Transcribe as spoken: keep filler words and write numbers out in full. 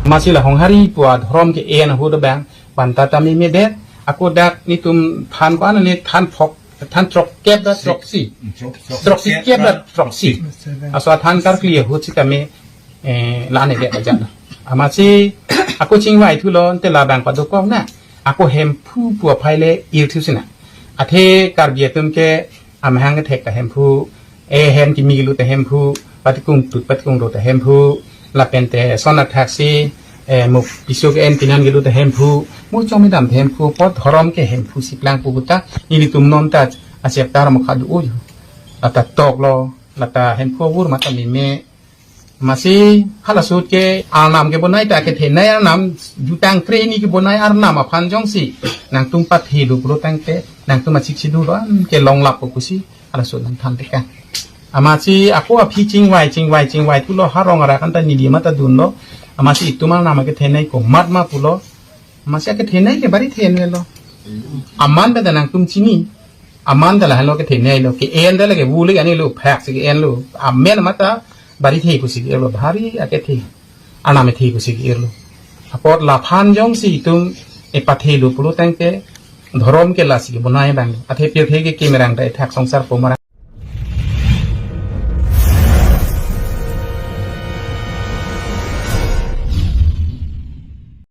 Amatsi la Honghari pu adhorom ke-en ahut abang, banta ta memedet, ako dak netum than ko-an ne than phok, than throkkep ra throksi. Throksi kep ra throksi. Aso athan karkli ahut sitame, eh, la-an edet ajat. Amatsi ako chingvai thulo, ante labang padokok na. Ako Hemphu pu aphai le ir thu sina. Athe Karbi atum ke amahang kethek ta Hemphu, eh, hen kimi kelu ta Hemphu, patikung tut patikung ro ta Hemphu, lapen te son athaksi, eh, mo piso ke-en pinan kelu ta Hemphu, mo chong midam ta Hemphu, apot dhorom ke Hemphu siplang pu ta, nelitum non ta acheptar mo khadu uju. Lata toklo, lata Hemphu vur mata meme, amatsi halaso ahut ke arnam kebonai ta kethenei arnam, jutang kre hini kebonai arnam aphan jongsi nangtum pathe do pulo tangte nangtum achik chidu do an ke longlap ko pusi halaso ahut nangthan tekang. Amatsi ako aphi chingvai, chingvai, chingvai thulo, harong arak anta neli mata dunlo. Amatsi itum arnam kethenei komat ma pulo. Amatsi kethenei ke bari thenei lo. Aman pen ta nangtum chini. Aman ta lahenlo kethenei lo. Ke-en ta lake vule ani lo phak si ke-en lo. Amen mata bari the pusi ke-en lo. Bari akethe. Arnam ethe pusi ke-en lo. Apot laphan jongsi itum epathe lo pulo tangte dhorom ke lasi kebonai abang. Athe pirthe ke kemerang ta ethak songsar pomara.